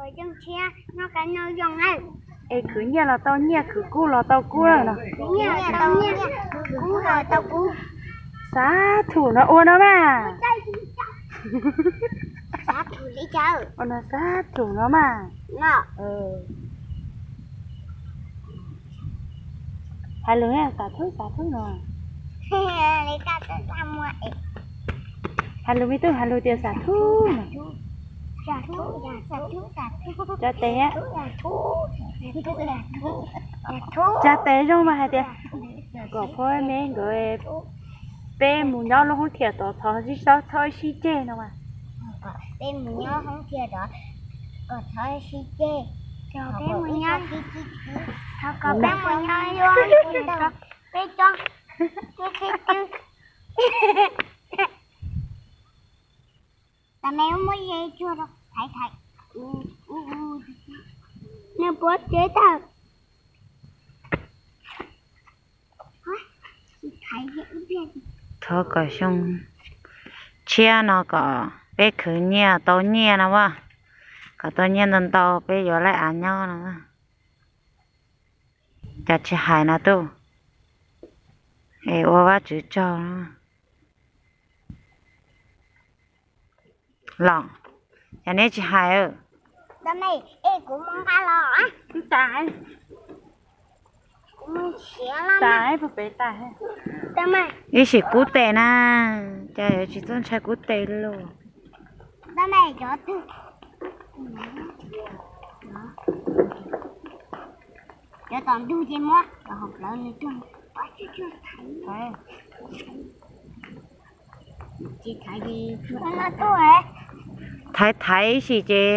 Noj qab noj zoo na. Es khwv nyiaj los tau nyiaj, khwv kub los tau kub no. Khwv nyiaj los tau nyiaj, khwv kub los tau kub. Xav thum no ua no mas. Xav thum li cas? Ua no xav thum no mas. Hais lus, xav thum, xav thum no. Hais lus me tub, hais lus tias xav thum no. Tsa tes, tsa tes zoo mas hais tias kom phauj me nkawd, peb mus nyob lub hoob thiam tod, thov txhob sib ceg no mas. Peb mus nyob hoob thiam tod, kom txhob sib ceg. Peb mus nyob, thov kom peb mus nyob lub hoob thiam tod, peb tsob, peb qhib twb. Tam me muab ze tsuag rau thaiv thaiv. Nws puav tsev tag. Thov kom xyoo tshiab no kom peb khwv nyiaj tau nyiaj no as, kom tau nyiaj ntau ntau peb yuav laib av nyob no. Cas tsis hais no tuj, es ua Vajtswv tsaug los, cas neb tsis hais? Ib sim kub tes na, cas yuav tsis txawj ntshai kub tes li lauj. Cov tom ntug ces muab cov hauv plawv nws tuag. Thaiv thaiv sim ces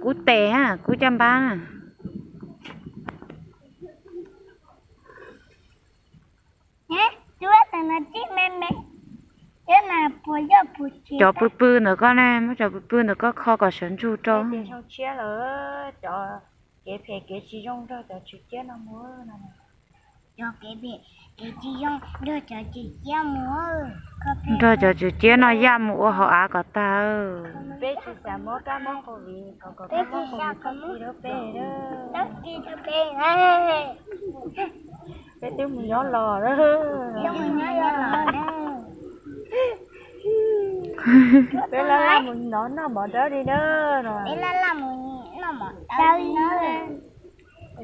kub tes, kub caj npab na. Cov pw pw ntawm koj ne, muab cov pw pw ntawm koj kho kom sawv ntsug rau. Kev phem kev tsis zoo nrog cov tswv ciab no mus. Cov kev phem kev tsis zoo nrog cov tswv ciab mus. Nrog cov tswv ciab no yaj mus ua hauv av kom tag. Peb tsis xav muab kab mob covid, thov kom kab mob covid txhob kis rau peb. Peb twb mus nyob los lawm. Peb laj laj mus noj mov dawb li na.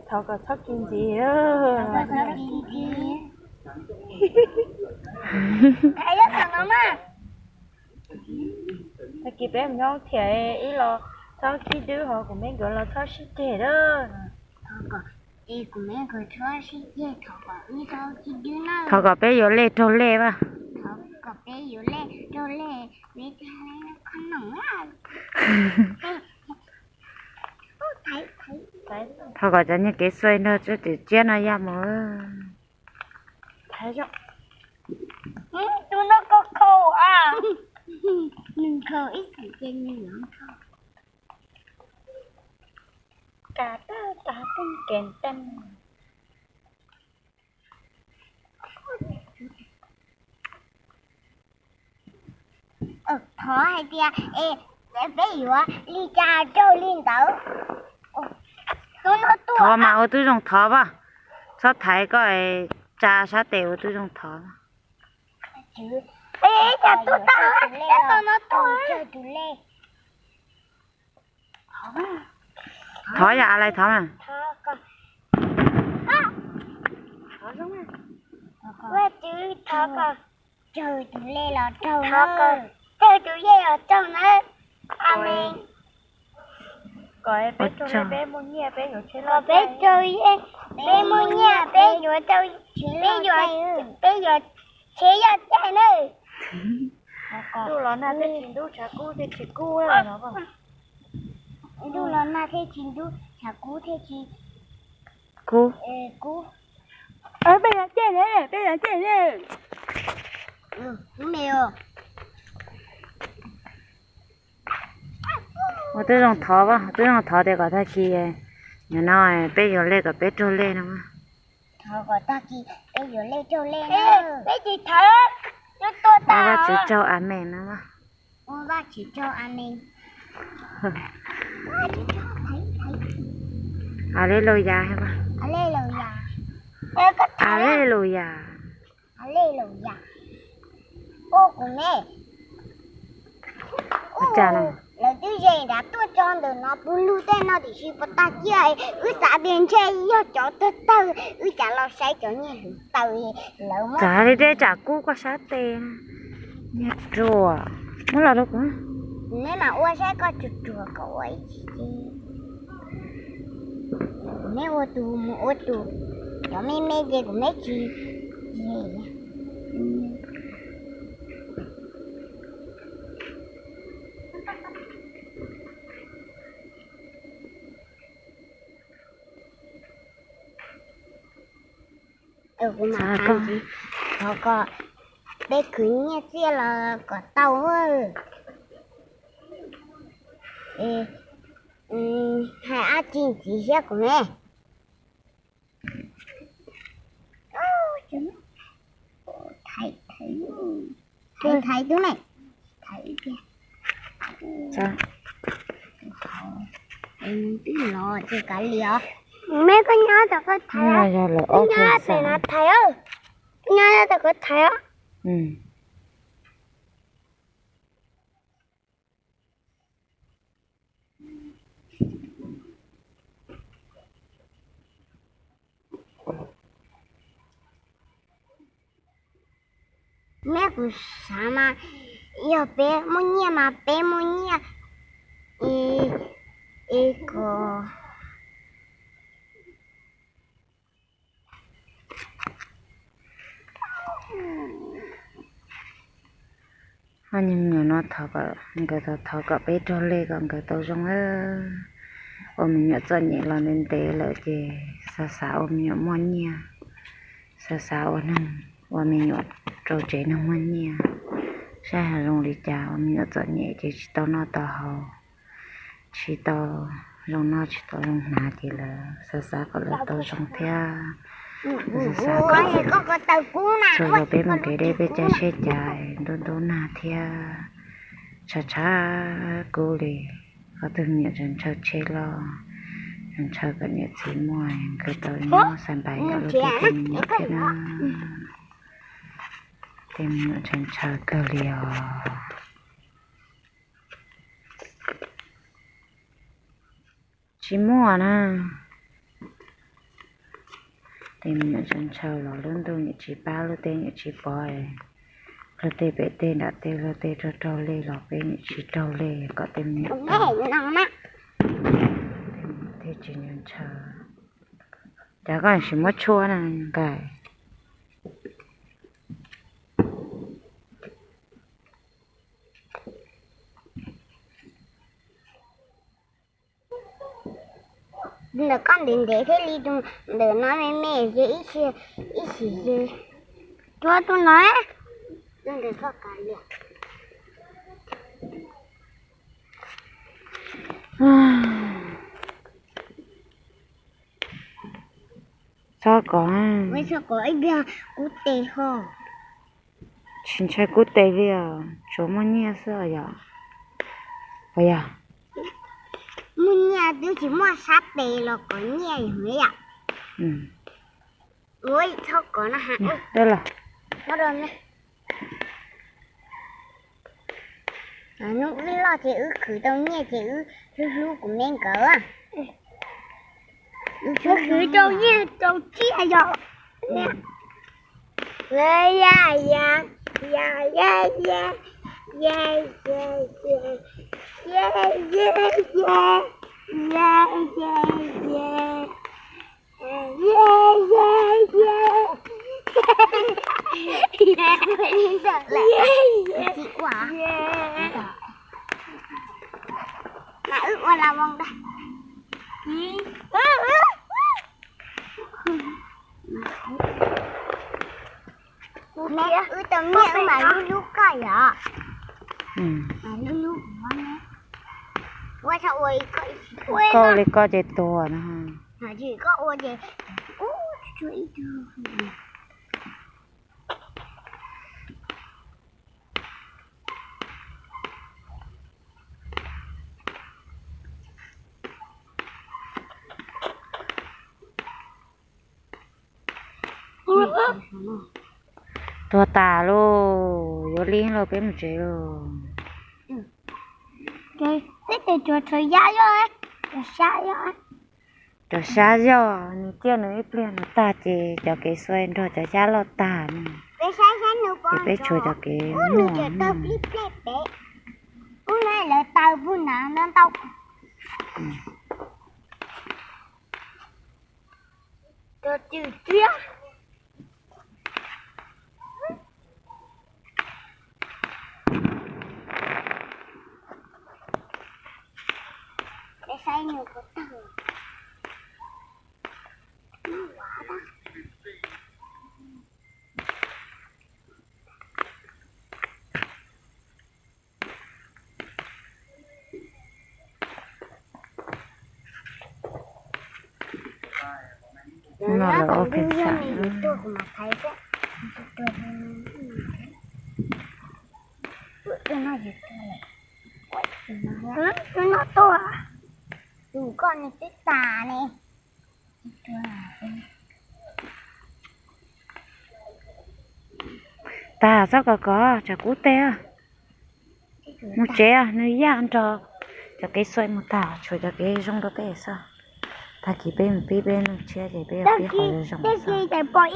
Thov kom txhob kis ntxiv. Tag kis peb mus nyob thiam ib los txhob khib dwb, ho kuv me nkawd los txhob sib ceg lawm. Thov kom peb yuav lej raug lej as. Thov kom cov niag kev xuav nrog cov tswv ciab no yaj mus. Thov hais tias peb yuav li cas raug li ntawd. Thov mas ua tib zoo thov as, txhob thaiv koj tsa sab tes, ua tib zoo thov. Thov yam li thov mas. Thov kom raug tus yej los raug nawb. Amees. Kom peb raug, peb muaj nyiaj peb yuav, kom peb raug, peb muaj nyiaj peb yuav, peb yuav, peb yuav tsheb yaj caij nawb. Ntuj los nag thiaj tsis ntub, tshav kub thiaj tsis kub no. Ntuj los nag thiaj tsis ntub, tshav kub thiaj tsis kub. Peb yuav caij ne, peb yuav caij ne. Ua tib zoo thov, ua tib zoo thov tias kom tag kis, nim no peb yuav lej kom peb raug lej no. Thov kom tag kis peb yuav lej raug lej na. Peb tsis thaiv, ua Vajtswv tsaug, amees no. Ua Vajtswv tsaug, amees. Aleluya. Aleluya. Aleluya. Aleluya. Ua kuv me, lawv twb ze nrad tuaj tso ntawm no puv lug tej no tiam sis puas tag ciaj, wb xav tias ntshe yog cov tawg tawg, wb cas los saib cov nyiaj hluav taws lawv muab. Tsav li dej tsam kub koj sab tes, nyiaj ruam, muab los rau kuv. Neb mas ua saib koj tsuag tsuag koj ua ib chim. Kuv neb ua tus mus ua tus, cov me me ces kuv neb tsis. Kuv mam thov kom peb khwv nyiaj txiaj los kom tau. Hais dab tsi ntxiv thiab kuv ne. Thaiv, thaiv, thaiv tub me, thaiv ib pliag. Twb los ces kav liam. Me koj nyob tom koj thaiv, koj nyob pem no thaiv, koj nyob tom koj thaiv os. Neb kuv xav mas yog peb muaj nyiaj mas peb muaj nyiaj ib, ib ko. Ob niag me nyuam no thov kom, nkawd thov kom peb raug li kom nkawd tau zoo. Ua me nyuam txom nyem los ntev ntev lawm ces xav xav ua me nyuam muaj nyiaj, xav xav ua neeg, ua me nyuam rau tsev neeg muaj nyiaj. Saib ho zoo li cas, ua me nyuam txom nyem ces tsis tau noj tau haus, tsis tau zoo noj tsis tau zoo hnav ces lawv xav xav kom lawv tau zoo thiab. Xav xav kom txhua zaus peb mus kev deb peb caij tsheb cav ntub ntub nag thiab, tshav tshav kub li. Ob tug me nyuam tseem ntshaw tsheb loj, ntshaw kom niam txiv muaj, nkawd tau nyob xav npais yam li peb tej me nyuam thiab na. Tej me nyuam ntshaw ntshaw kawg li os. Tsis muaj na. Tej me nyuam ntshaw ntshaw los lub ntuj niam tsis pab lub teb niam tsis pov, luag tej pem tej nram tej luag tej raug raug li los peb niam tsis raug li kom tej me nyuam tau. Tej me nyuam thiaj tsis ntshaw ntshaw. Cas koj tsis muab tshuaj na nqaij? Ntawm koj ntev ntev thiaj li tus ntawm no me me ces ib sim ces tua tus no. Txhob kov, txhob kov ib pliag kub tes ho. Tsis ntshai kub tes li os, tsuas muaj nyiaj xwb os yom. Puas yog? Muaj nyiaj twb tsis muaj sab tes los kov nyiaj yom me yom. Ua txhob kov no ha. Dab los. Hnub wb loj ces wb khwv tau nyiaj ces wb hlub hlub kuv me nkawd. Wb khwv tau nyiaj tau tsiaj yom. Ya ya ya ya ya ya ya ya ya ya ya ya ya. Mas wb ua la voo da. Wb tau nyiaj wb mam lub lub koj yom. Mas lub lub kuv ne. Ua txhob ua ib ko ib. Koj ua li koj ces tuag no. Koj ua ces ub tsuag ib tug. Tuag tas lauj, yuav li los peb mus tsev lauj. Peb tes tsuas tshuav yaj zoj, tshuav sab zoj. Cov sab zoj nws ciaj nws ib pliag nws tag ces cov kev xuav nrog cov yaj loj tag no. Ces peb tshuav cov kev muaj. Ub, lawv taw pug nrad ntau ntau. Cov cw tiag. Peb saib nws puas tawg. No lawv ua pheej xwm. Tus no tuaj, tus koj nws twb tas ne. Tas txhob kov kov, tsam kub teg. Mus tsev, nws yaj nrog cov kev xuav mus tag, tshuav cov kev zoo rau peb xwb. Tag kis peb mus pib peb neej tshiab ces peb yuav pib qhov zoo zoo xwb.